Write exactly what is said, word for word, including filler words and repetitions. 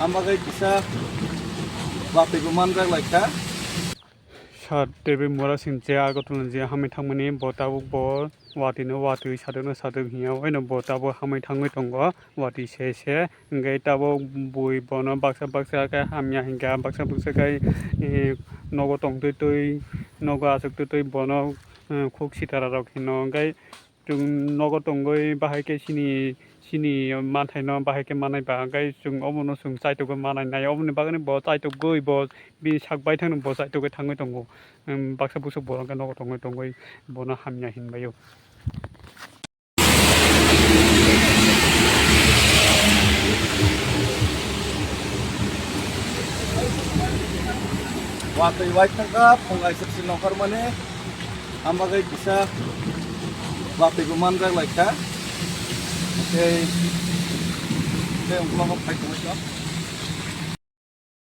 Ang bagwi kisa watwi bo manjak lai kha. Sir David Murasing je Agartala je hamwi thangmani, bo tabuk bo watwi no watwi, sadok no sadok hinya, oino bo tabuk hamwi thangwi tongo, watwi se se. Hwnkhe tabuk bui bono baksa baksa khe hamya hinkha, baksa baksa khe, eh, nogo tongtwi twi, nogo achuktwi twi bono, eh, khuk sitara rok hino. Hwnkhe chwng nogo tongwi bahai khe chini, chini manthaino bahai khe manai ba, hwnkhe chwng omono chwng chaitokgwi manai nai, oboni bagwino bo chaitokgwi bo bini sak baithangno bo chaitokgwi thangwi tongo. Em, baksa bwswk borok khe nogo tongwi tongwi bono hamya hinbaio. Watwi waithangkha phung aisuk si nongkhormani. Ang bagwi kisa watwi bo manjak lai kha. Tei, tei ungkulukgo phai tongwi kha.